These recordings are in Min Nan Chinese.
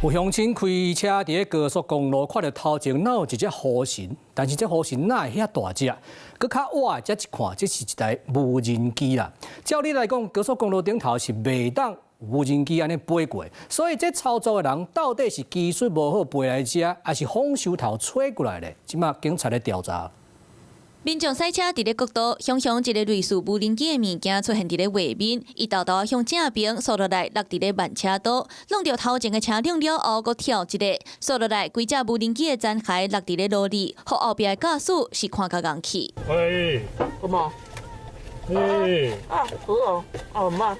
有鄉親開車佇咧高速公路，看著頭前哪有一隻雨神，但是這雨神哪會遐大隻？閣較倚才一看，這是一台無人機啦。照理來講，高速公路頂頭是袂當無人機按呢飛過，所以這操作的人到底是技術無好飛來遮，抑是風受頭吹過來的？這馬警察咧調查。民眾駛車佇咧國道，雄雄一个類似無人機的物件出現佇咧畫面，伊沓沓向正爿掃落來，落佇咧慢車道，挵著頭前的車輛了後，閣跳一个，掃落來，規隻無人機的殘骸落佇咧路裡，予後壁的駕駛是看甲戇去。喂，什麼？嘿，啊，好哦，哦媽，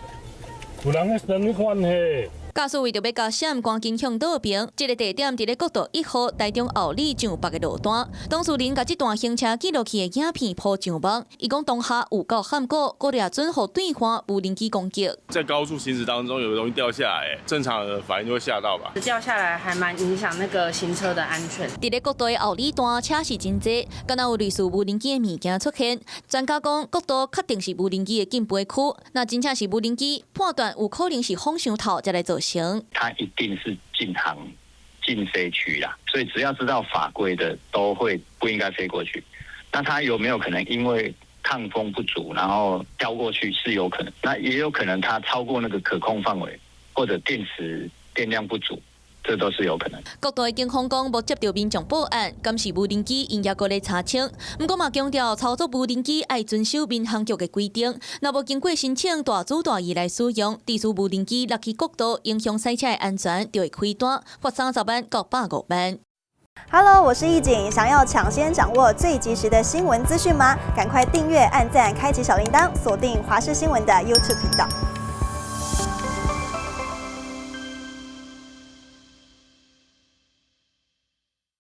有人咧生款嘿。駕駛為著欲共閃，趕緊向倒爿。這个地點佇咧國道1號台中后里上北的路段。當事人共這段行車記錄器的影片鋪上網，伊講當下有夠罕過，閣掠準予對岸無人機攻擊。在高速行駛當中，有個東西掉下來，正常的反應就會嚇到吧？掉下來還蠻影響那個行車的安全。佇咧國道的后里段，車是真濟，敢若有類似無人機的物件出現。專家講，國道確定是無人機的禁飛區，若真正是無人機，判斷有可能是風傷透才來造成。它一定是禁航、禁飛區啦，所以只要知道法規的，都會不應該飛過去。那它有沒有可能因為抗風不足，然後飄過去是有可能？那也有可能它超過那個可控範圍，或者電池電量不足。這都是有可能。國道的警方講，無接著民眾報案，監視無人機𪜶猶閣咧查清。毋過嘛強調，操作無人機愛遵守民航局的規定，若無經過申請，大主大意來使用，致使無人機落去國道，影響賽車的安全，就會開單，罰30萬到150萬。 Hello，我是易景，想要搶先掌握最及時的新聞資訊嗎？趕快訂閱、按讚、開啟小鈴鐺，鎖定華視新聞的 YouTube 頻道。